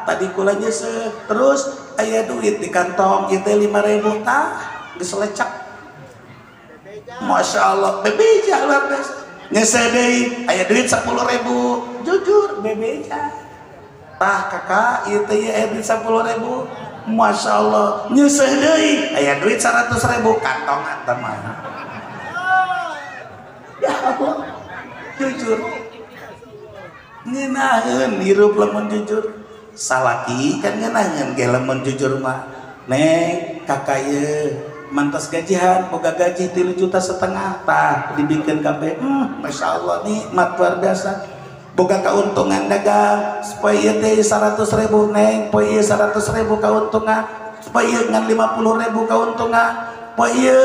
Tadi kula nyeuseuh terus aya duit di kantong ieu teh 5.000 tah geus lecek. Masya Allah, bebeja luar biasa. Nyeuseuh deui aya duit 10.000, jujur bebeja. Tah kakak ieu teh aya duit 10.000, Masya Allah. Nyeuseuh deui aya duit 100.000 kantongan tah mah. Ya Allah, jujur. Ngeunaheun hirup lamun jujur. Salaki kan ngeunaheun ge lamun jujur mah. Neng kakak ieu mantas gajihan boga gaji 3,5 juta tah dibikeun kabeh. Masya Allah nikmat luar biasa. Boga keuntungan dagang supaya ieu teh 100.000 neng, poe ieu 100.000 keuntungan, poe ieu ngan 50.000 keuntungan, poe ieu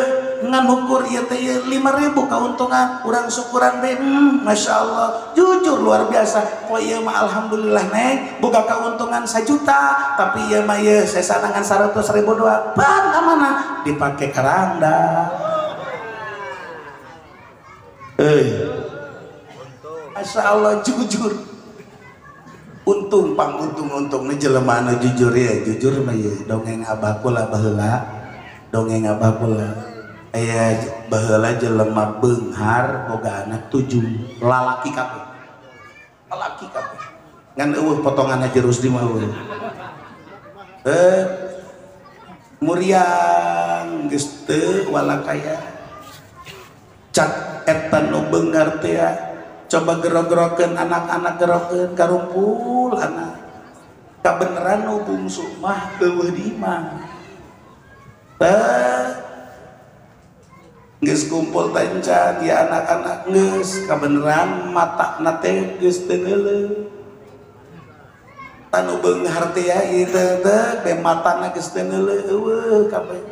ngan ukur ieu teh 5.000 keuntungan, urang syukuran be. Masya Allah, jujur luar biasa. Poe ieu mah alhamdulillah neng boga keuntungan 1 juta, tapi ieu mah ieu sesana ngan 100.000 doang. Pan amanah dipake karangda. Masya Allah jujur. Untung pang untung nih jelema anu jujur ya, jujur mah ya. Dongeng abah kula baheula, dongeng abah kula. Aya baheula jelema beunghar boga anak 7, lalaki kabeh. Lalaki kabeh. Ngan eueuh potongan Haji Rusdi mah eueuh. Muriang geus teu walakaya. Cak eta nu beunghar teh coba gerok-gerokeun anak-anak gerokeun karumpul anak. Kabeneran nu bungsu mah eueuh di imah. Teh geus kumpul tancan ya anak-anak geus kabeneran matana teh geus teu neuleuh. Tanu beunghar teh ya ieu teh be matana geus teu neuleuh eueuh kabeh.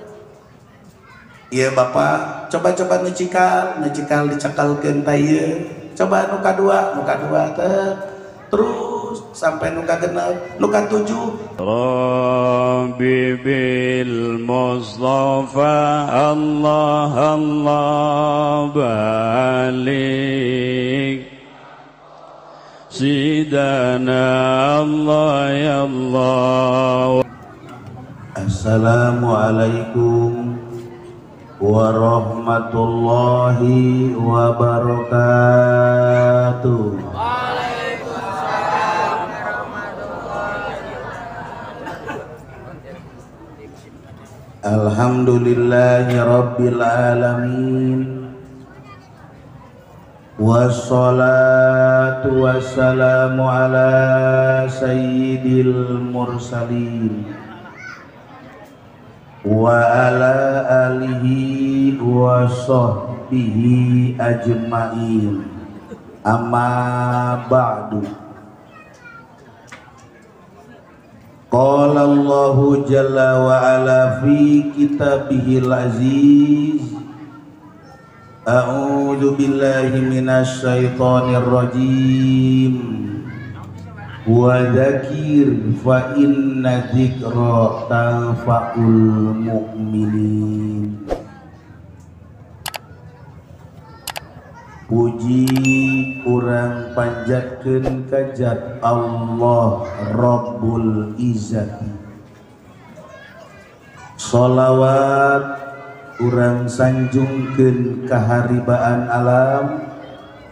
Ieu bapak coba-coba nu cikal, nu cikal dicakalkeun ta ieu. Coba nu kadua teh terus sampai nu kagenep, nu katujuh. Rabbi bil Mustafa Allah Allah balik sidana Allah ya Allah. Assalamualaikum warahmatullahi wabarakatuh. Waalaikumsalam warahmatullahi wabarakatuh. Alhamdulillahi rabbil alamin. Wassalatu wassalamu ala sayyidil mursalin wa ala alihi wa sahbihi ajmain. Amma ba'du. Qala Allahu jalla wa ala fi kitabihil aziz. A'udzu billahi minasy syaithanir rajim. Wa dzakir fa inna dzikra tanfa'ul mu'minin. Puji urang panjatkeun ka Zat Allah Rabbul Izzati. Sholawat urang sanjungkeun kaharibaan alam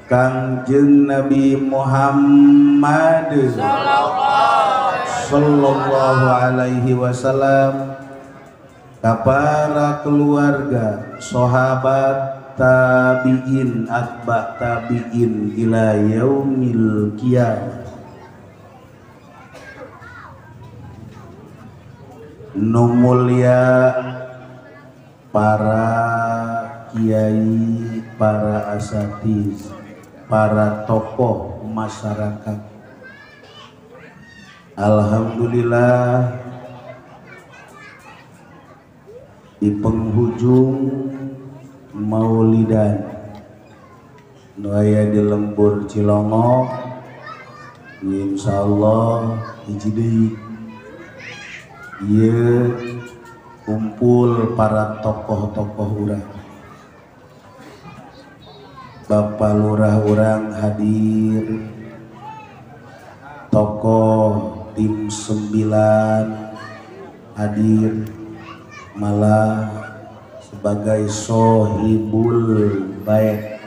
Kangjeng Nabi Muhammad sallallahu alaihi wasallam, ka para keluarga, sahabat, tabi'in, atba tabi'in ila yaumil qiyamah. Nu mulia para kiai, para asatiz, para tokoh masyarakat. Alhamdulillah di penghujung Maulidan nu aya di lembur Cilongok, insyaallah hiji deui ieu kumpul para tokoh-tokoh urang. Bapak lurah urang hadir, tokoh tim 9 hadir malah sebagai sohibul bait.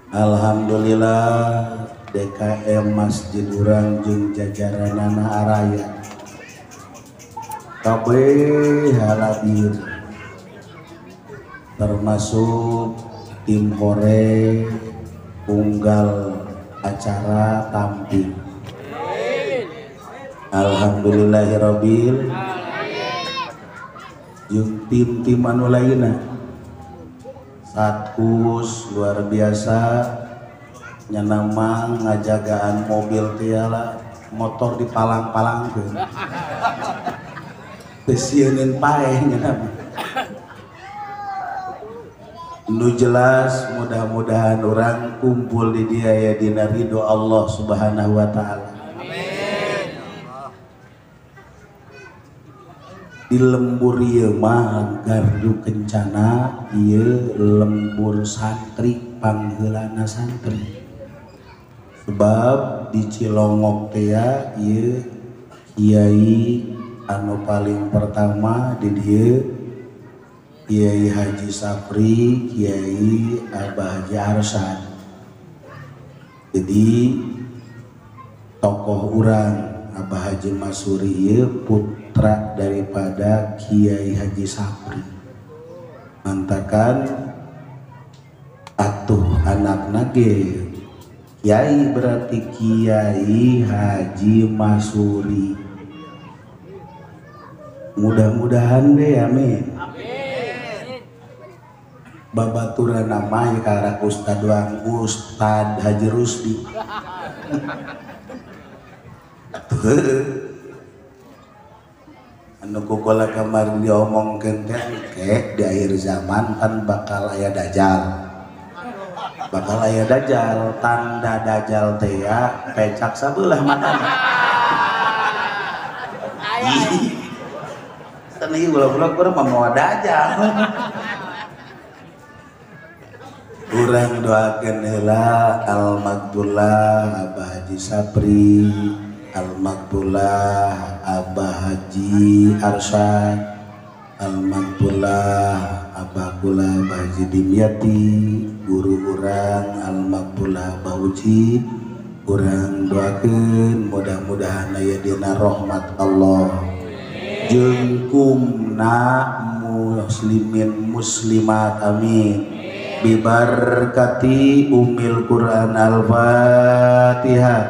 Alhamdulillah DKM Masjid urang jeung jajaranana araya kabeh hadir, termasuk tim hore unggal acara tampil. Alhamdulillahirabbil jeung tim-tim anu lainna satkus luar biasa nyanamang ngajagaan mobil tiala motor dipalang-palangkeun teu sieuneun paeh nyanamang. Nu jelas mudah-mudahan orang kumpul di dia ya dina ridho Allah Subhanahu wa taala. Amin. Di lembur ieu mah gardu kencana ieu lembur santri pangheulana santri. Sebab di Cilongok teh ya ieu kiai anu paling pertama di dieu Kiai Haji Safri, Kiai Abah Haji Arsyad. Jadi tokoh urang Abah Haji Masuri ieu putra daripada Kiai Haji Safri. Mantakan atuh anakna ge Kiai berarti Kiai Haji Masuri. Mudah-mudahan deh, amin. Babaturan nama ya karena Ustad doang Ustad Haji Rusdi. Anu kukola kemarin diomongkeun teh engke di akhir zaman kan bakal aya dajjal. Bakal aya dajjal, tanda dajjal teh ya pecak sabelah matana. Cenah ulah-ulah urang mah mawa dajjal. Urang doakeun heula Al-Magdullah Abah Haji Sapri, Al-Magdullah Abah Haji Arsyad, Al-Magdullah Abah Kula Abah Haji Dimyati, guru urang Al-Magdullah Abah Uji. Urang doakeun mudah-mudahan aya dina rahmat Allah. Jeung kumna muslimin muslimat, amin. Bibarkati umil Quran. Al-Fatihah.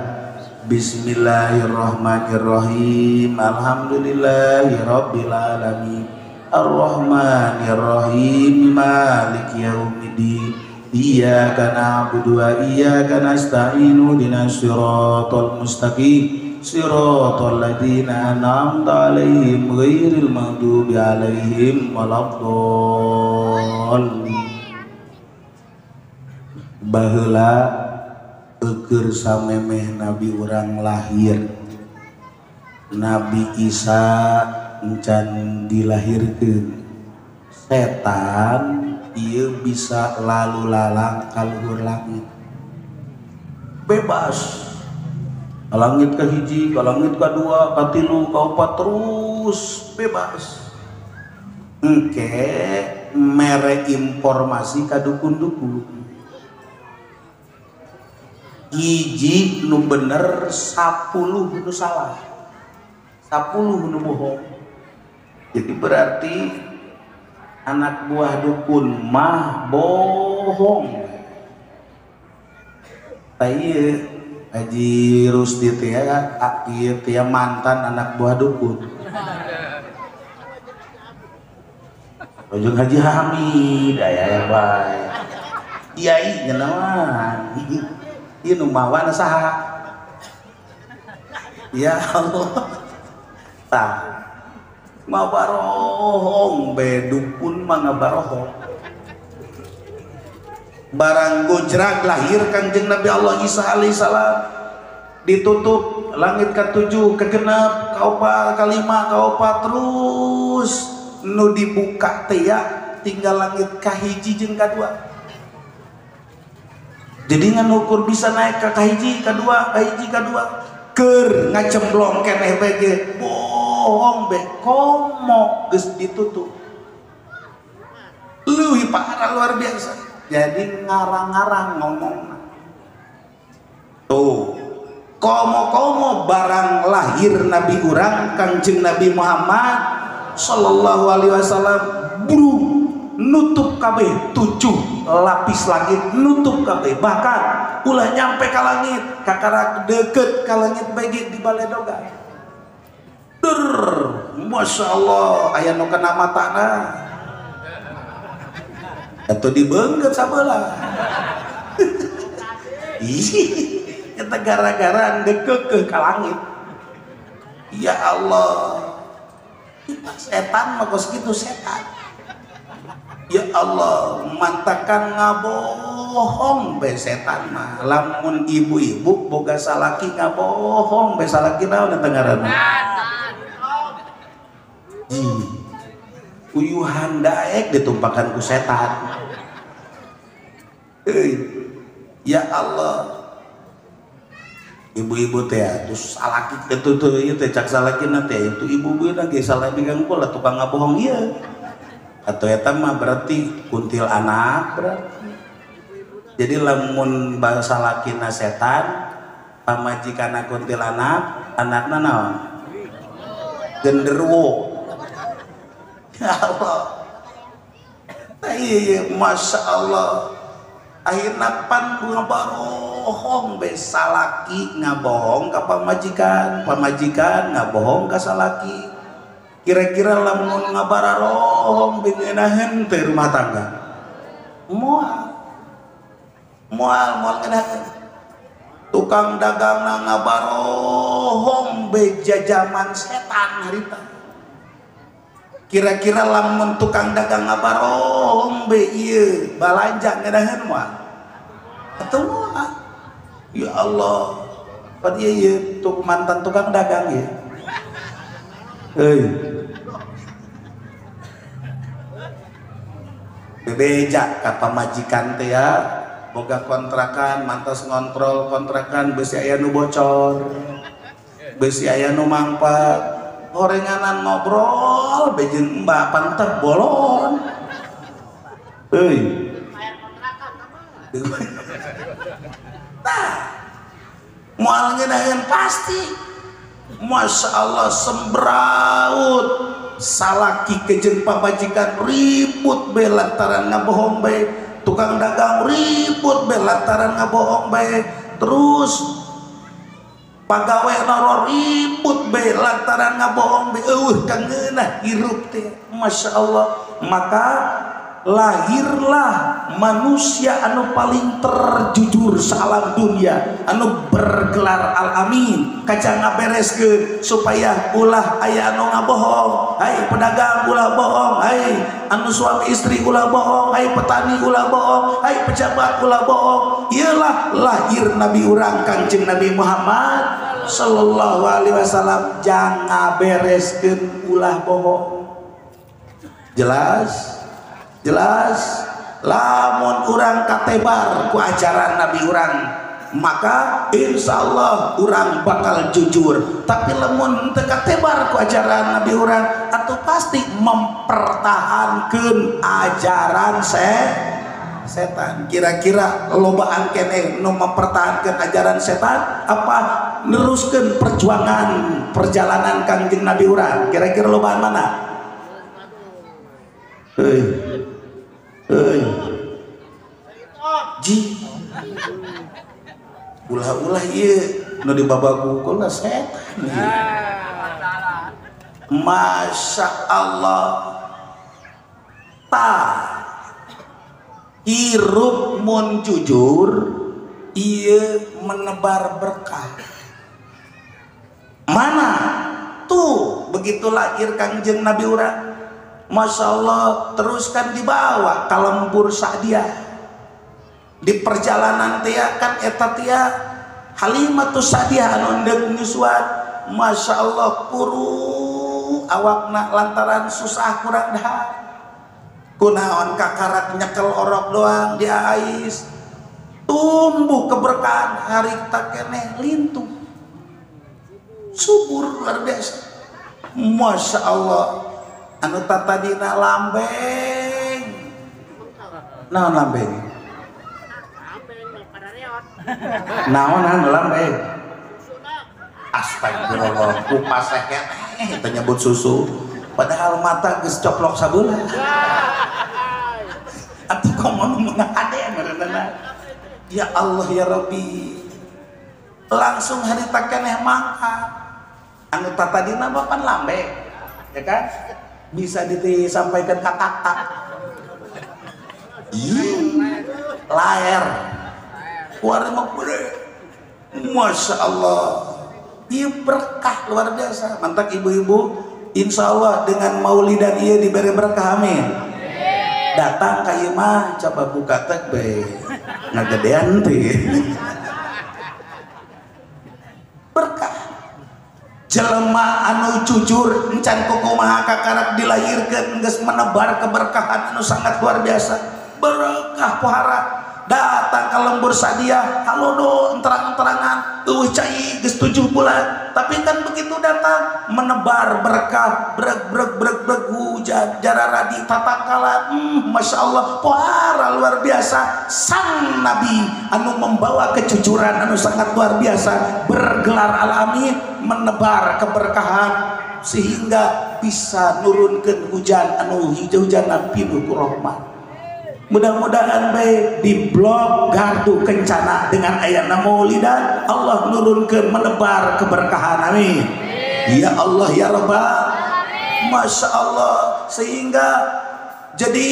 Bismillahirrahmanirrahim. Alhamdulillahirabbil alamin. Arrahmanirrahim. Maliki yaumiddin. Iyyaka na'budu wa iyyaka nasta'in. Ihdinas siratal mustaqim. Siratal ladzina an'amta 'alaihim ghairil maghdubi 'alaihim waladdallin. Baheula eukeur samemeh nabi urang lahir, Nabi Isa encan dilahirkeun, setan ieu bisa lalu lalang ka luhur langit bebas, ka langit ka hiji, ka langit ka dua, ka tilu, ka opat, terus bebas. Engke mere informasi ka dukun-dukun. Hiji nu bener, 10 nu salah, 10 nu bohong. Jadi berarti anak buah dukun mah bohong. Ieu Haji Rusdi teh ieu teh mantan anak buah dukun. Ujung Haji Hamid aya bae. Kiai ngenawan. Ieu nu mawana saha? Ya Allah. Tah. Mabarohong be dukun mah ngabarohong. Barang gojrag lahir Kangjeng Nabi Allah Isa alaihissalam, ditutup langit ke-7, ke-6, ke-4, ke-5, ke-4, terus nu dibuka teh ya tinggal langit ka-1 jeung ka-2. Jadi ngan ukur bisa naik ke ka-1, ka-2, ka-1, ka-2. Keur ngacemblong keneh bae ge bohong be komo geus ditutup. Leuwih parah luar biasa. Jadi ngarang-ngarang ngomongna. Tuh, komo-komo barang lahir nabi urang Kangjeng Nabi Muhammad sallallahu alaihi wasallam buru nutup kabeh 7 lapis langit, nutup kabeh, bahkan ulah nyampe ka langit, kakarak deket ka langit bagi di baledoga. Der, Masya Allah, aya nu kena matana atau dibeungkeut sabelah. Ih, eta gara-gara deket ke langit. Ya Allah, setan mah kos kitu setan. Ya Allah, mantakan ngabohong be setan mah. Lamun ibu-ibu boga salaki ngabohong be salaki naon eta ngaranna? Uyuhan daek ditumpakan ku setan. Euy, ya Allah. Ibu-ibu teh terus salaki itu tuh ieu teh cak salakina teh itu ibu-ibu lagi salah megang pola tukang ngabohong ieu. Atau eta mah berarti kuntil anak berarti. Jadi lamun bangsa lakina setan, pamajikanna kuntil anak, anakna naon? Genderuwo. Ya Allah. Iya, Masya Allah. Akhirna pan ngabohong be salaki ngabohong ka pamajikan, pamajikan ngabohong ka salaki. Kira-kira lamun ngabararohong ngeunaheun teh rumah tangga. Moal. Moal moal ngeunaheun. Tukang dagangna ngabarohong be jajaman setan harita. Kira-kira lamun tukang dagang ngabarohong be ieu balanja ngeunaheun moal. Atuh moal. Ya Allah. Pan ieu ieu mantan tukang dagang ieu. Heuy. Bebeja ka pamajikan teh ya, boga kontrakan, mantas ngontrol kontrakan, besi aya nu bocor, besi aya nu mangpat, horenganan ngobrol, bejeun mbak pantep bolon. Heuy. Tah. Moal ngeunaheun pasti. Masya Allah sembraut salaki kejeng pamajikan ribut be lantaran ngabohong be, tukang dagang ribut be lantaran ngabohong be, terus pagawe loro ribut be lantaran ngabohong be, eueuh kangeunah hirup teh. Masya Allah, maka lahirlah manusia anu paling terjujur salam dunia anu bergelar Al-Amin, kaca ngabereskeun supaya ulah aya anu ngabohong, hai pedagang ulah bohong, hai anu suami istri ulah bohong, hai petani ulah bohong, hai pejabat ulah bohong. Iyalah lahir nabi urang Kangjeng Nabi Muhammad sallallahu alaihi wasallam, jangan bereskeun ulah bohong. Jelas? Jelas, lamun urang katebar ku ajaran nabi urang, maka insya Allah urang bakal jujur. Tapi lamun teu katebar ku ajaran nabi urang, atau pasti mempertahankan ajaran setan. Kira-kira lobaan keneh nu mempertahankan ajaran setan apa neruskeun perjuangan perjalanan Kangjeng Nabi urang? Kira-kira lobaan mana? Hei. Hei. Ji. Ulah-ulah ieu nu dibabaku kula setan ieu. Masya Allah. Ta hirup mun jujur ieu menebar berkah. Mana tuh begitu lahir Kangjeng Nabi urang, Masya Allah, teruskan dibawa ka lembur Sa'diyah. Di perjalanan tia kan eta tia Halimatus Sa'diyah anu endek nyusuan, Masya Allah kuru awakna lantaran susah kurang dahar. Kunaon kakarak nyekel orok doang diais. Tumbuh keberkahan harita keneh lintuh. Subur luar biasa. Masya Allah. Anu tatadina lambeng. Naon lambeng? Naon anu lambeng? Astagfirullah, kupas keneh teh nyebut susu. Padahal mata geus coplok sabelah. Atuh komo nu hade meureunna. Ya Allah ya Rabbi. Langsung harita keneh mangkat. Anu tatadina mah pan lambeng. Ya kan? Bisa disampaikan ka kakak. Laer. Keluar mah gede. Masya Allah. Ieu berkah luar biasa. Mantap ibu-ibu, insya Allah dengan maulidan ieu diberi berkah, amin. Datang ka ieu mah coba buka teh bae. Ngagedean teh. Berkah. Jelema anu jujur encan kumaha kakarak dilahirkeun geus menebar keberkahan anu sangat luar biasa. Berkah pohara. Datang ke lembur Sadiah, halodo enterang-enterangan, eueuh cai geus 7 bulan. Tapi kan begitu datang menebar berkah, breg breg breg breg hujan jararadi tatakala, Masya Allah pohara luar biasa. Sang Nabi anu membawa kejujuran anu sangat luar biasa, bergelar Al-Amin, menebar keberkahan sehingga bisa nurunkeun hujan anu hujan pinuh ku rahmat. Mudah-mudahan baik di blok Gardu Kencana dengan ayat maulidan Allah nurunkan menebar keberkahan, amin. Ya Allah ya Rabbal, Masya Allah, sehingga jadi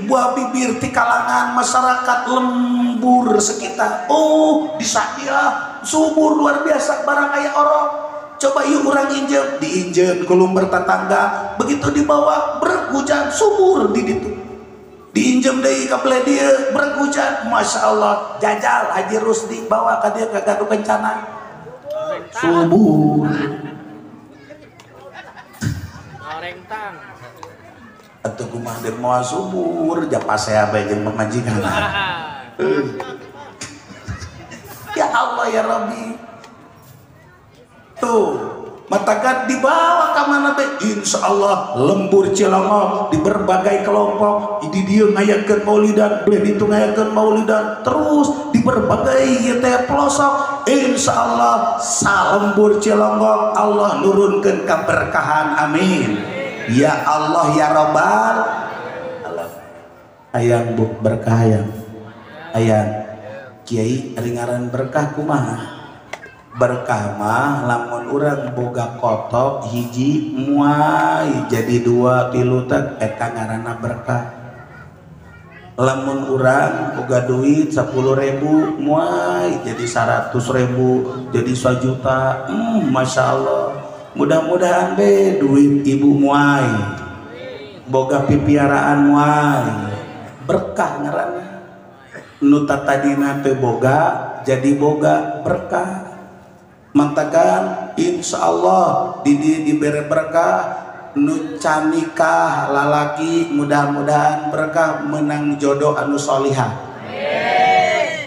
buah bibir di kalangan masyarakat lembur sekitar. Oh di Sadiah subur luar biasa barang ayah orang. Coba yuk orang injem, diinjem ke lumber tetangga, begitu dibawa berhujan subur di ditu. Diinjem deui ka bele dieu berhujan, Masya Allah. Jajal Haji Rusdi bawa ka dieu ka Gardu Kencana subur. Atuh kumaha deuk moal subur japasea bae jeung pamajikan. Ya Allah ya Rabbi. Tuh matakan dibawa ke mana be? Insya Allah lembur Cilongok di berbagai kelompok di dieu ngayakeun maulidan, beuh ditu ngayakeun maulidan, terus di berbagai ieu teh pelosok. Insya Allah salembur Cilongok Allah nurunkeun keberkahan, amin. Ya Allah ya Rabbal alamin. Ayang bu berkah ayang. Ayang kiai ari ngaran berkah kumaha? Berkah mah lamun urang boga kotok hiji muai jadi 2 3 teh eta ngaranna berkah. Lamun urang boga duit 10.000 muai jadi 100.000 jadi 1 juta. Masya Allah. Mudah-mudahan be duit ibu muai, boga pipiaraan muai, berkah ngaranna. Nu tatadina teu boga jadi boga berkah. Mantakan insya Allah diberi berkah. Nu canikah lalaki mudah-mudahan berkah menang jodoh anu solihah.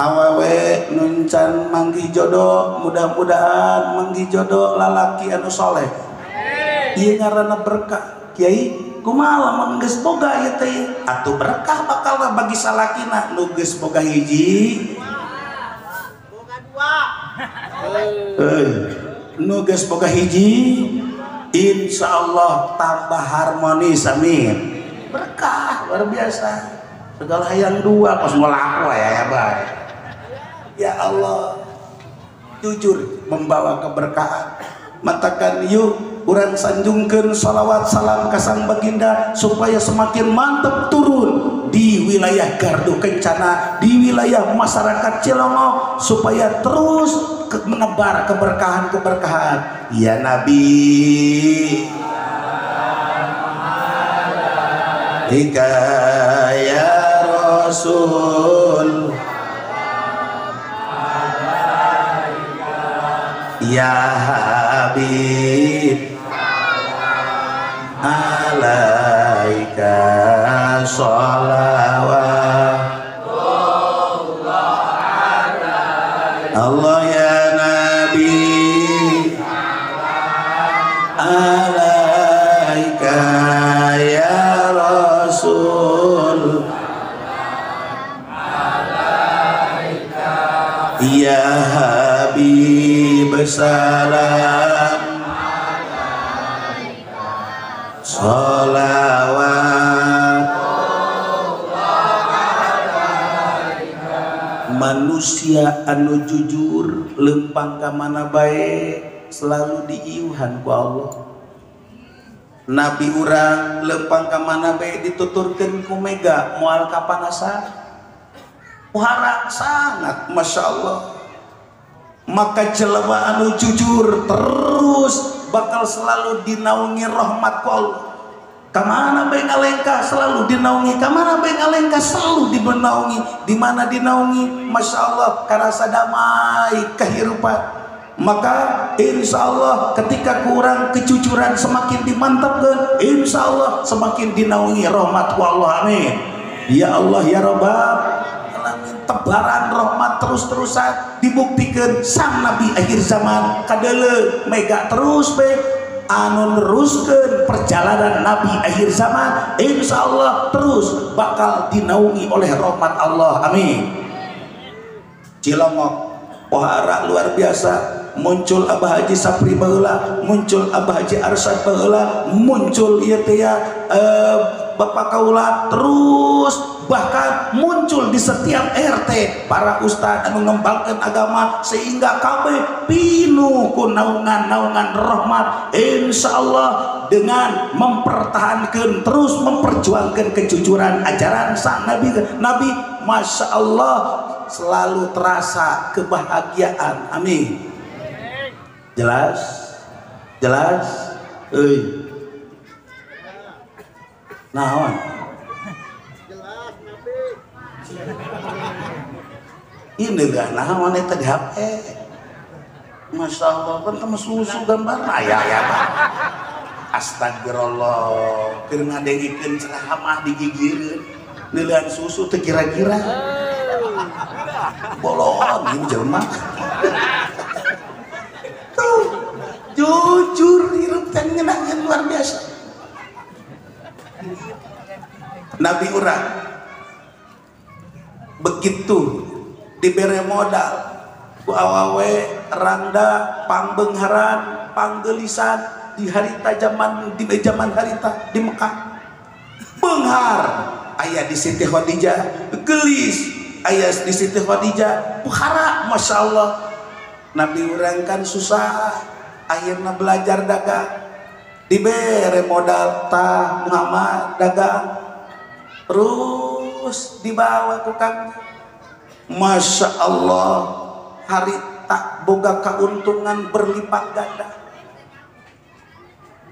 Awewe nu can manggih jodoh mudah-mudahan manggih jodoh lalaki anu soleh. Ieu ngaranna berkah. Kiai kumaha lamun geus boga ieu teh? Atuh berkah bakal bagi salakina nu geus boga hiji boga dua. Nu geus boga hiji insya Allah tambah harmonis, amin. Berkah luar biasa. Segala hayang dua kos ngelaku ya bae. Ya Allah, jujur membawa keberkahan. Matakan yuk urang sanjungkeun sholawat salam ka sang baginda supaya semakin mantep turun di wilayah Gardu Kencana, di wilayah masyarakat Cilongok, supaya terus menebar keberkahan-keberkahan. Ya Nabi Ika ya Rasul ya Habib alaika sholawat Allah ya Nabi Alaika ya Rasul alaika ya Habib salam alaika sholawat alaika. Manusia anu jujur lempang ka mana bae selalu diiuhan ku Allah. Nabi urang lempang ka mana bae dituturkeun ku mega moal kapanasan. Muhara sangat Masya Allah. Maka jelema anu jujur terus bakal selalu dinaungi rahmat ku Allah. Kamana bae ngalengkah selalu dinaungi, kamana bae ngalengkah selalu dinaungi, di mana dinaungi Masya Allah karasa damai kehidupan. Maka insya Allah ketika kurang kejujuran semakin dimantapkan, insya Allah semakin dinaungi rahmat ku Allah. Amin ya Allah ya Rabbal alamin. Tebaran rahmat terus-terusan dibuktikan sang Nabi akhir zaman kadele mega terus be anu neruskeun perjalanan Nabi akhir zaman, insya Allah terus bakal dinaungi oleh rahmat Allah. Amin. Cilongok pohara luar biasa, muncul Abah Haji Sapri baheula, muncul Abah Haji Arsyad baheula, muncul ieu teh ya Bapak kaula, terus bahkan muncul di setiap RT para ustad anu ngembangkeun agama sehingga kabeh pinuh ku naungan-naungan rahmat. Insya Allah dengan mempertahankan terus memperjuangkan kejujuran ajaran sang Nabi, Masya Allah selalu terasa kebahagiaan. Amin. Jelas? Jelas? Euy. Naon? Jelas Nabi. Ini gak naon eta di HP. Masya Allah kan temen susu gambar aya ya Pak. Astagfirullah, keur ngadengikeun ceramah digigireun. Neuleun susu teu kira-kira. Bolon ieu jelema. Tuh, jujur hirup teh ngeunahkeun luar biasa. Nabi urang begitu dibere modal ku awawe randa pangbeungharan panggelisan di harita zaman di zaman harita di Mekah. Beunghar aya di Siti Khadijah, gelis aya di Siti Khadijah, pohara Masya Allah. Nabi urang kan susah akhirnya belajar dagang, dibere modal tah Muhammad dagang terus dibawa ku kang. Masya Allah hari tak boga keuntungan berlipat ganda.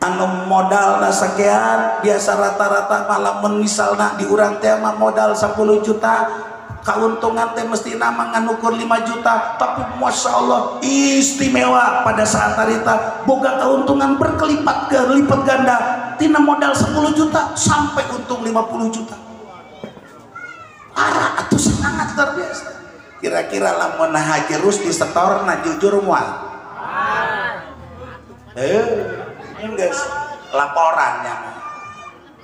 Anu modal sakean biasa rata-rata malam misalna di urang teh mah modal 10 juta keuntungan teh mesti nama nganukur 5 juta, tapi Masya Allah istimewa pada saat harita boga keuntungan berkelipat kelipat ganda tina modal 10 juta sampai untung 50 juta. Parah atau sangat luar biasa. Kira-kira lamun Haji Rusdi setor na jujur moal? Enggak, laporannya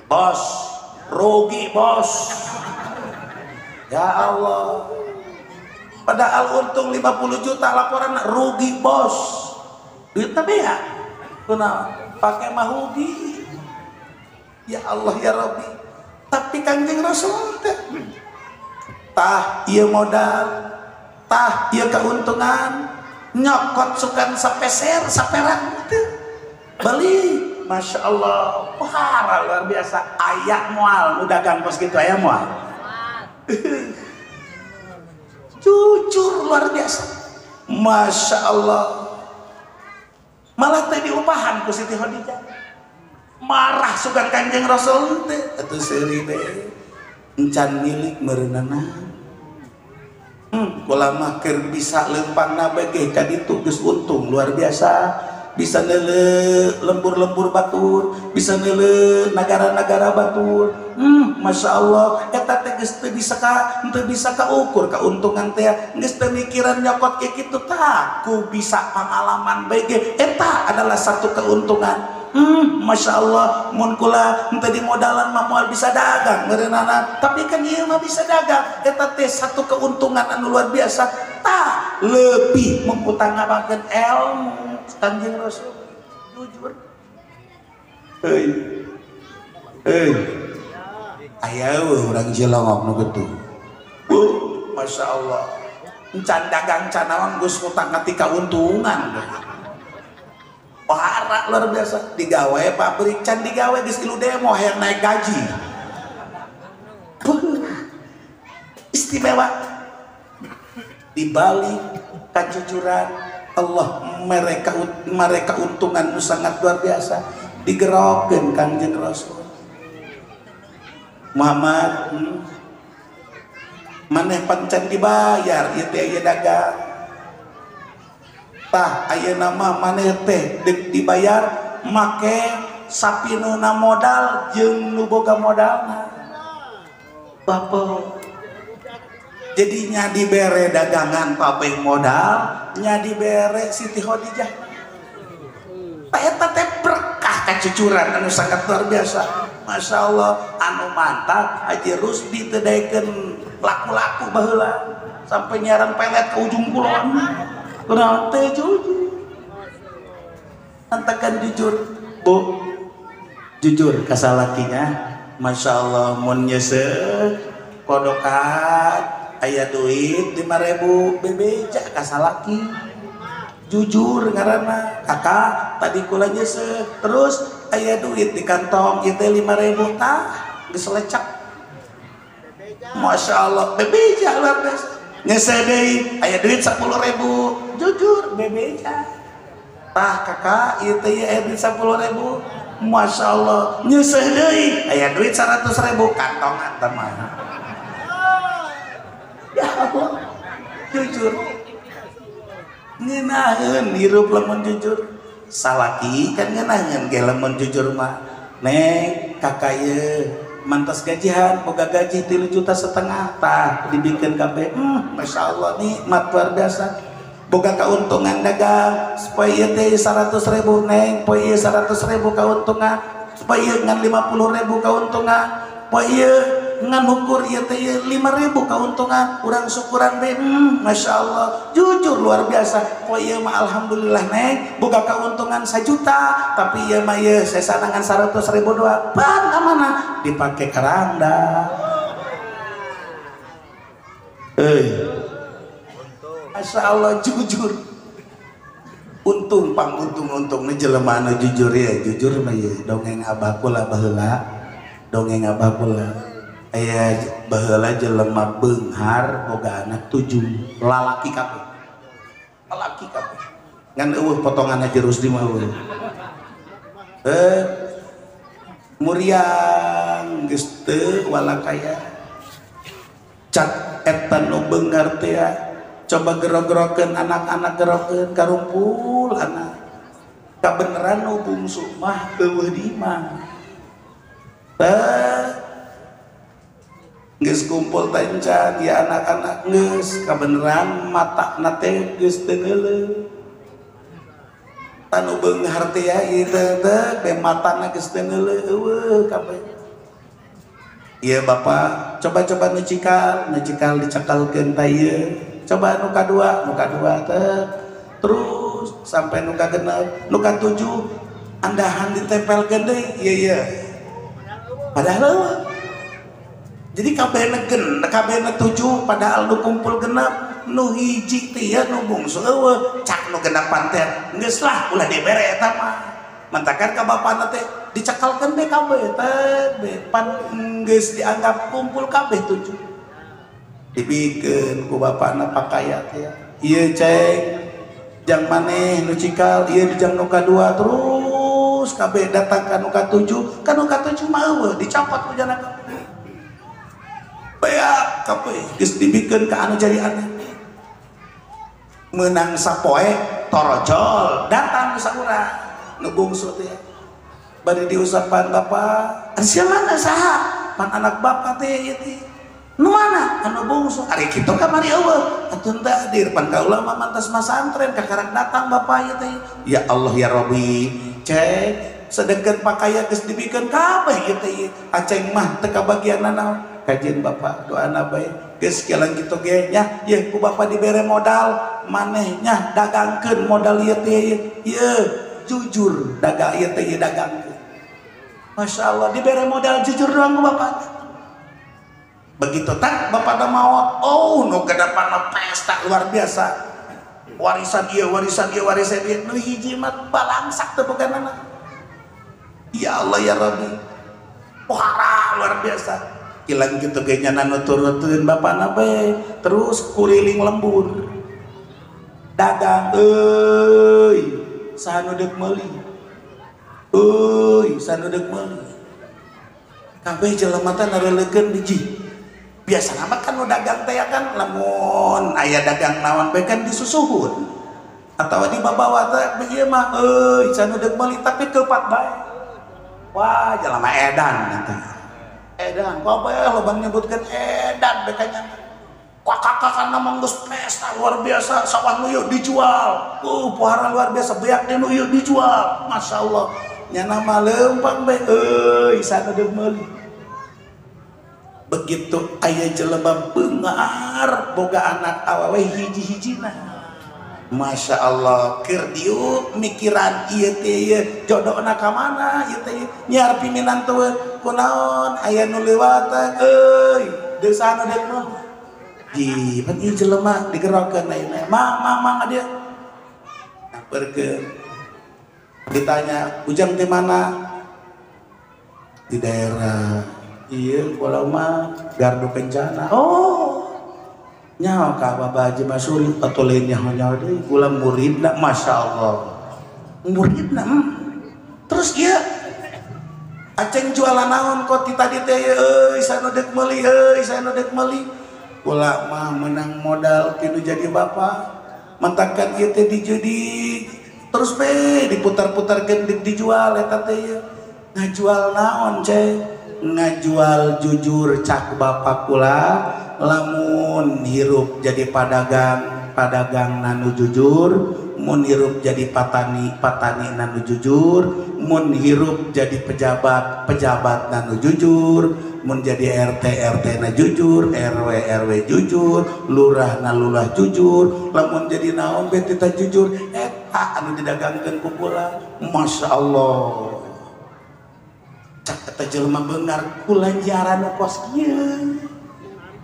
bos rugi bos. Ya Allah, padahal untung 50 juta laporan rugi bos. Duitnya bea kunaon pakai mah rugi. Ya Allah ya Rabbi. Tapi Kangjeng Rasul teh tah ieu modal, tah ieu keuntungan, nyokot sukan sapeser saperak teh beli. Masya Allah pohara luar biasa. Aya moal nu dagang kos kitu aya moal. Jujur luar biasa. Masya Allah. Malah teh diupahan ku Siti Khadijah. Marah sugan Kanjeng Rasul teh atuh seuri be. Encan milik meureunana. Kula mah keur bisa lempangna bae ge ka ditu geus untung luar biasa. Bisa neuleuh lembur-lembur batur, bisa neuleuh nagara-nagara batur. Masya Allah, eta teh geus teu bisa ka teu bisa kaukur kauntungan teh, geus teu mikiran nyokot kieu kitu tah, ku bisa pangalaman bae ge eta adalah satu keuntungan. Masya Allah mun kula henteu di modalan mah moal bisa dagang meureunana, tapi kan ieu mah bisa dagang. Eta teh satu keuntungan anu luar biasa. Tah lebih mengutamakan ilmu Kanjeng Rasul jujur. Heuy heuy aya urang Cilongok nu kitu. Masya Allah encan dagang canawan geus utang ngati kauntungan. Ohara luar biasa digawe pabrik can digawe geus tilu demo hayang naik gaji. Istimewa di balik kejujuran Allah mereka untungan nu sangat luar biasa digerokeun Kangjeng Rasul Muhammad. Maneh pancan dibayar ieu teh aya dagang. Tah ayeuna mah maneh teh deuk dibayar make sapi nu na modal jeung nu boga modalna. Bapak jadi nya dibere dagangan pabeh modal, nya dibere Siti Khadijah. Tah eta teh berkah kacucuran anu sangat luar biasa. Masya Allah anu mantap Haji Rusdi teu daekeun laku-laku baheula sampai nyaran pelet ke ujung kulon. Kunaon teh jujur. Antakan jujur, Bu. Jujur ka salakinya. Masya Allah mun nyeuseuh kodokan aya duit 5.000 bebeja ka salaki. Jujur ngaranna, kakak tadi kula nyeuseuh terus aya duit di kantong ieu teh 5.000 tah geus lecek. Masya Allah bebeja luar biasa. Nyeuseuh deui aya duit 10.000 jujur bebeja. Tah kakak ieu teh aya duit 10.000 Masya Allah nyeuseuh deui aya duit 100.000 kantongan teh mah. Ya Allah jujur ngeunaheun hirup lamun jujur. Salaki kan ngeunaheun ge lamun jujur mah. Neng kakak ieu mantas gajihan boga gaji 3,5 juta tah dibikeun kabeh. Masya Allah nikmat luar biasa. Boga keuntungan dagang supaya ieu teh 100.000 neng, poe ieu 100.000 keuntungan, supaya ieu ngan 50.000 keuntungan, poe ieu ngan ukur ieu teh 5.000 keuntungan, urang syukuran be. Masya Allah jujur luar biasa. Poe ieu mah alhamdulillah neng boga keuntungan 1 juta, tapi ieu mah ieu sesana ngan 100.000 doang. Pan ka mana dipake keranda. Masya Allah jujur. Untung pang untung ini jelema anu jujur ya, jujur mah ya. Dongeng abah kula baheula, dongeng abah kula. Aya baheula jelema beunghar boga anak 7, lalaki kabeh. Lalaki kabeh. Ngan eueuh potongan Haji Rusdi mah eueuh. Muriang geus teu walakaya. Cak eta nu beunghar teh coba gerok-gerokeun anak-anak gerokeun karumpul anak. Kabeneran nu bungsu mah eueuh di imah. Teh geus kumpul tancan ya anak-anak geus kabeneran matana teh geus teu ngeuleuh. Tanu beunghar teh ya ieu teh teh matana geus teu ngeuleuh eueuh kabeh. Ieu bapak coba-coba nu cikal, nu cikal dicakalkeun tah ieu. Coba nu kadua teh terus sampai nu kagenep, nu katujuh andahan ditempelkeun deui ieu ieu. Padahal eueuh. Jadi kabehna genep, kabehna 7 padahal nu kumpul genep, nu hiji teh ya nu bungsu eueuh, cak nu genepan teh geus lah ulah dibere eta mah. Mantakan ka bapana teh dicakalkeun deui kabeh teh pan geus dianggap kumpul kabeh 7. Dibikeun ku bapana pakaya teh ieu ceng jang maneh nu cikal ieu jang nu kadua terus kabeh datang ka nu katujuh, ka nu katujuh mah eueuh dicopot ku jana kabeh. Beak kabeh geus dibikeun ka anu jadi aneh. Meunang sapoe torojol datang saurang nu bungsu teh bari diusapan bapak sia mana saha pan anak bapak teh ieu teh nu mana anu bungsu ari kitu kamari eueuh atuh teu hadir pan kaula mah mantas masantren kakarak datang bapak ieu teh. Ya Allah ya Rabbi cek Sedangkan pakaian geus dibikeun kabeh ieu teh aceng mah teu kabagian nanaon. Kajian bapak doana bae geus kilang kitu ge nya yeuh ku bapak dibere modal maneh nya dagangkeun modal ieu teh ieu jujur dagang ieu teh ieu dagangkeun. Masya Allah dibere modal jujur doang ku bapak. Begitu tak bapak da maot, oh nu gadapana pesta luar biasa. Warisan ieu warisan ieu warisan ieu nu hiji mah balangsak teu boganana. Ya Allah ya Rabbi, pohara luar biasa. Hilang gitu ge nya nuturutkeun bapana bae, terus kuriling lembur. Dagang euy, saha nu deuk meuli? Euy, saha nu deuk meuli? Kabeh jelema teh nareleukeun biji. Biasana mah kan nu dagang teh kan lamun aya dagang naon bae kan disusuhun. Atawa dibabawa teh ieu mah euy, saha nu deuk meuli tapi keupat bae. Wah, jelema edan eta. Edan, kabeh loba nyebutkeun edan bekanya. Kakak-kakakna mah geus pesta luar biasa, sawah nu ieu dijual. Pohara luar biasa, beak nu ieu dijual. Masya Allah. Nyana mah leumpang bae euy, sana deuk meuli. Begitu aya jelema beungar boga anak awewe hiji-hijina. Masya Allah, keur diuk mikiran ieu teh ieu jodohna ka mana ieu teh nyiar piminantueun kunaon aya nu leuwat euy deuk saha nu deuk mah ji pan ieu jelema digerokeun ayeuna mang mang mang dia sampeurkeun ditanya ujang di mana di daerah ieu kula mah Gardu Kencana. Oh nyaho ka Bapak Haji Masuri atuh lain nyaho-nyaho deui kula muridna. Masya Allah muridna. Terus ieu aceng jualan naon kok ti tadi teh euy sanu deuk meuli euy sanu deuk meuli kula mah menang modal ti nu jadi bapak mentakan ieu teh dijudi terus be diputar-putarkeun dijual eta teh ieu ngajual naon ceng ngajual jujur cak bapak kula lamun hirup jadi padagang padagang nanu jujur, mun hirup jadi patani patani nanu jujur, mun hirup jadi pejabat pejabat nanu jujur, mun jadi RT RT na jujur, RW RW jujur, lurah na lurah jujur, lamun jadi naon be tita jujur eta anu didagangkeun ku kula. Masya Allah cak eta jelema beungar kula nyiaran nu kos kieu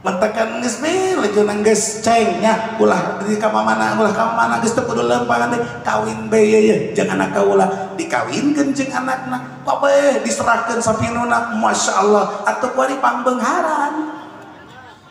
mentakan geus be lejona geus ceng nya ulah di ka mana ulah ka mana geus teu kudu lempang teh kawin be ye jeung anak kaula dikawinkeun jeung anakna kabeh diserahkeun sapinuna. Masya Allah atuh kuari pangbeungharan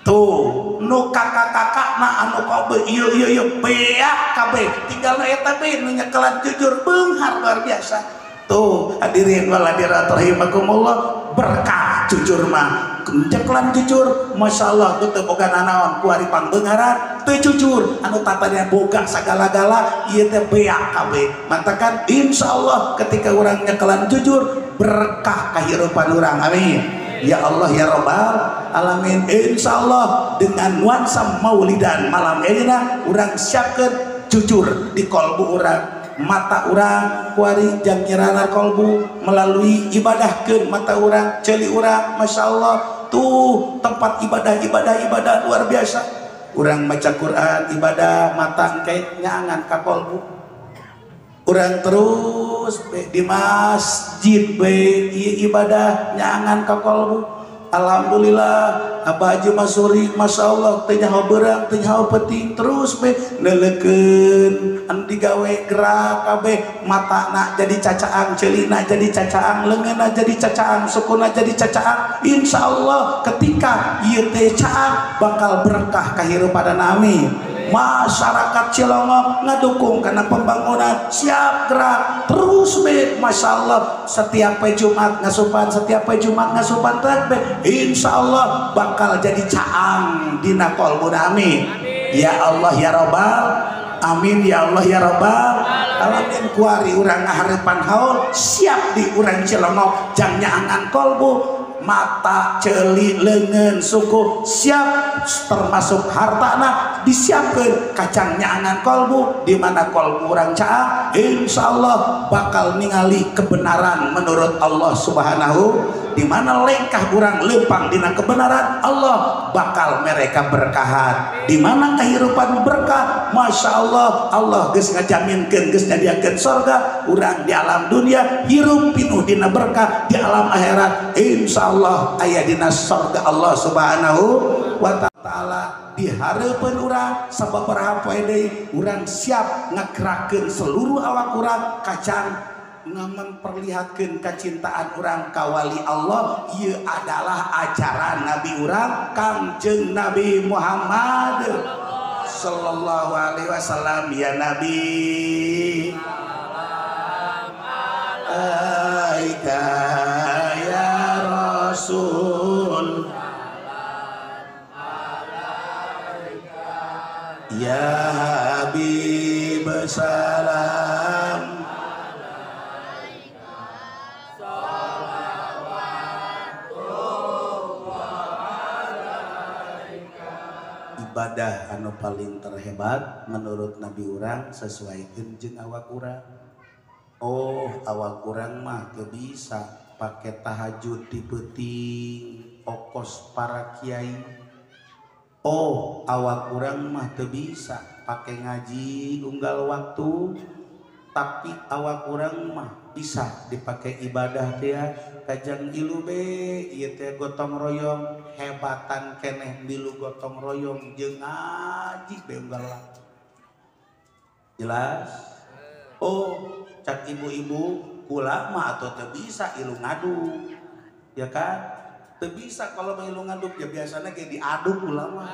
tuh nu kakak-kakakna anu kabeh ieu ieu ieu beak kabeh tinggal eta be nu nyekelan jujur beunghar luar biasa. Tuh hadirin wal hadirat rahimakumullah, berkah jujur mah ceklan jujur. Masya Allah teu boga nanaon kuari pangbeungharan teu jujur anu tatanya boga sagala-gala ieu teh beak kabeh. Mantakan insyaallah ketika urang nyekelan jujur berkah kahirupan urang. Amin ya Allah ya Rabbal alamin. Insyaallah dengan nuansa maulidan malam ayeuna urang siapkeun jujur di kolbu urang, mata urang kuari jang nyerana kolbu melalui ibadahkeun mata urang ceuli urang. Masya Allah tuh tempat ibadah ibadah ibadah luar biasa. Urang maca Quran ibadah mata engke nyangan ka kolbu urang terus be, di masjid be ibadah nyangan ka kolbu. Alhamdulillah Abah Haji Masuri Masya Allah teu nyaho beurang teu nyaho peuting terus be neuleukeun anu digawe gerak kabeh matana jadi cacaang ceulina jadi cacaang leungeunna jadi cacaang sukuna jadi cacaang. Insyaallah ketika ieu teh caang bakal berkah kahirupanana. Amin. Masyarakat Cilongok ngadukung karena pembangunan siap gerak terus be. Masya Allah setiap Jumat ngasupan setiap Jumat ngasupan teh be insyaallah bakal jadi caang dina kolbuna. Amin ya Allah ya Rabbal amin ya Allah ya Rabbal alamin. Kuari urang ngaharepan haul siap di urang Cilongok jang nyaangan kolbu mata ceuli leungeun suku siap termasuk hartana disiapkeun kacang nyaangan kolbu di mana kolbu urang caang insyaallah bakal ningali kebenaran menurut Allah Subhanahu di mana lengkah urang lempang dina kebenaran Allah bakal mereka berkahan di mana kehidupan berkah Masya Allah Allah geus ngajaminkeun geus nyadiakeun sorga urang di alam dunia hirup pinuh dina berkah di alam akhirat insya Allah aya dina sorga Allah Subhanahu wa ta'ala dihareupeun urang sababaraha poe deui urang siap ngagerakeun seluruh awak urang kacang memperlihatkan kecintaan orang kawali Allah ieu adalah ajaran Nabi urang Kangjeng Nabi Muhammad sallallahu alaihi wasallam ya Nabi salam alaika ya Rasul salam alaika ya Habib salam. Ibadah anu paling terhebat menurut Nabi urang sesuaikeun jeung awak urang. Oh, awak urang mah teu bisa pake tahajud di peuting okos para kiai. Oh, awak urang mah teu bisa pake ngaji unggal waktu. Tapi awak urang mah bisa dipakai ibadah teh kajang ilu be ieu teh gotong royong hebatan keneh milu gotong royong jeung ngaji be unggal waktu. Jelas? Oh, cak ibu-ibu kula mah atau teu bisa ilu ngaduk. Ya kan? Teu bisa kalau mah ilu ngaduk ya biasanya ge diaduk kula mah.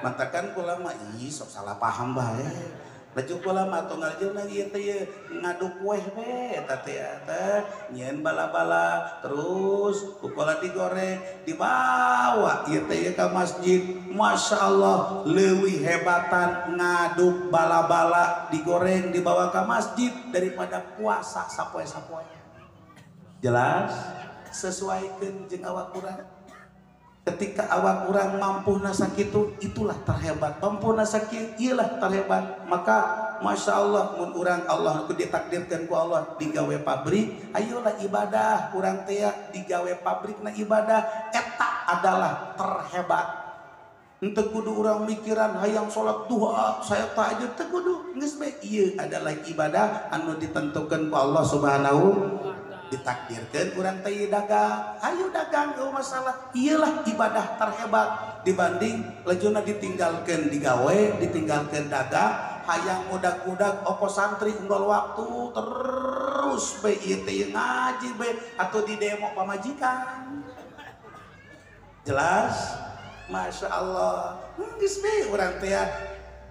Mantakan kula mah ih sok salah paham bae. Laju kula mah atau ngaljeuna ieu teh ngaduk weh we eta teh teh nyieun bala-bala terus ku kula digoreng dibawa ieu teh ka masjid. Masya Allah leuwih hebatan ngaduk bala-bala digoreng dibawa ke masjid daripada puasa sapoe-sapoe. Jelas? Sesuaikeun jeung awak urang. Ketika awak urang mampu nasakitu itulah terhebat, mampu nasakieu ieulah terhebat. Maka Masya Allah mun urang Allah ku ditakdirkan ku Allah digawe pabrik, ayolah ibadah urang teh digawe pabrikna ibadah eta adalah terhebat. Henteu kudu urang mikiran hayang salat duha saya tahajud teu kudu geus bae ieu adalah ibadah anu ditentukeun ku Allah Subhanahu ditakdirkan urang teh dagang, ayo dagang eueuh masalah iyalah ibadah terhebat dibanding lejuna ditinggalkeun digawe ditinggalkeun dagang hayang udag-udag oko santri unggal waktu terus be ieu teh ngaji be atau di demo pamajikan. Jelas? Masya Allah geus be urang teh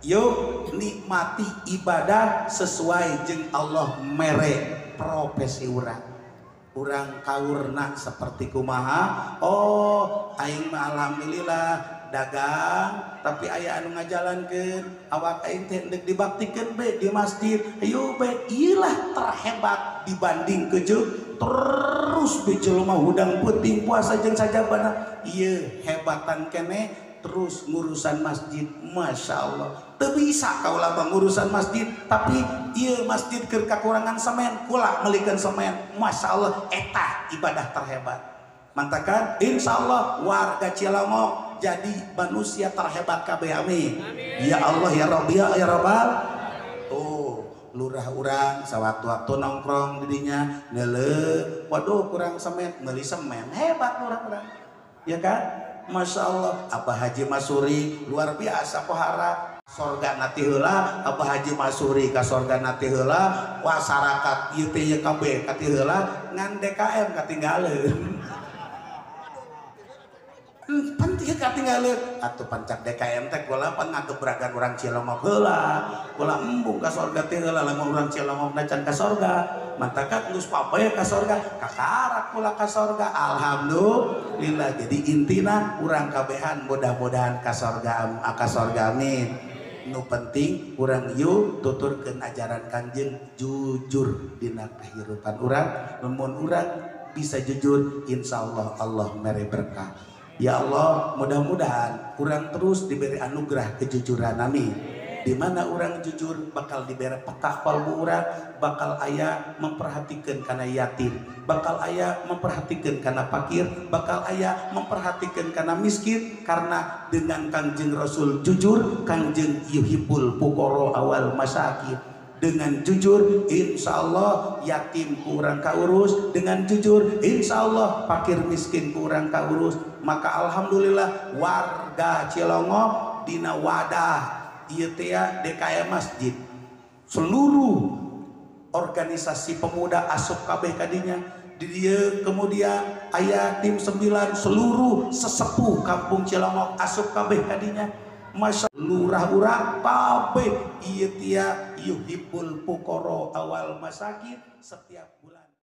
yuk nikmati ibadah sesuai jeung Allah mere profesi urang. Urang kaurna seperti kumaha. Oh aing mah alhamdulillah dagang tapi aya anu ngajalankeun awak aing teh endek dibaktikeun be di masjid ayo be ieulah terhebat dibanding kejeung terus be jelema hudang peuting puasa jeung sajabana ieu hebatan keneh terus ngurusan masjid. Masya Allah teu bisa kaula mah ngurusan masjid tapi ieu masjid keur kakurangan semen kula meulikeun semen. Masya Allah eta ibadah terhebat. Mantakan insya Allah warga Cilongok jadi manusia terhebat kabeh amin. Ya Allah ya Rabbi ya Rabbal. Tuh lurah urang sawaktu-waktu nongkrong didinya neuleuh waduh kurang semen meuli semen hebat lurah urang ya kan. Masya Allah Abah Haji Masuri luar biasa pohara sorga nati heula Abah Haji Masuri ka sorga nati heula wasarakat ieu teh ieu kabeh kati heula ngan DKM katinggaleun pan teu katinggaleun atuh pancak DKM teh kula pan ngagebragan urang Cilongok heula kula embung ka sorga teh heula lamun urang Cilongok can ka sorga mantakan geus papae ka sorga kakarak kula ka sorga alhamdulillah. Jadi intina urang kabehan mudah-mudahan ka sorga ka sorga amin. Nu penting urang yuk tuturkeun ajaran Kangjeng jujur dina kahirupan urang. Lamun urang bisa jujur, insya Allah Allah mere berkah. Ya Allah, mudah-mudahan urang terus diberi anugerah kejujuran, amin. Di mana orang jujur bakal diberi pekah kalbu urang, bakal aya memperhatikan kana yatim, bakal aya memperhatikan kana fakir, bakal aya memperhatikan kana miskin. Karena dengan Kangjeng Rasul jujur, Kangjeng yuhibbul fuqara awal masakin. Dengan jujur insya Allah yatim kurang kaurus, dengan jujur insya Allah fakir miskin kurang kaurus. Maka alhamdulillah warga Cilongok dina wadah ieu teh DKM masjid, seluruh organisasi pemuda asup kabeh kadinya di dieu. Kemudian aya tim 9 seluruh sesepuh kampung Cilongok asup kabeh kadinya, masa lurah urang kabeh ieu tia yuhibbul fuqara awal masakin setiap bulan.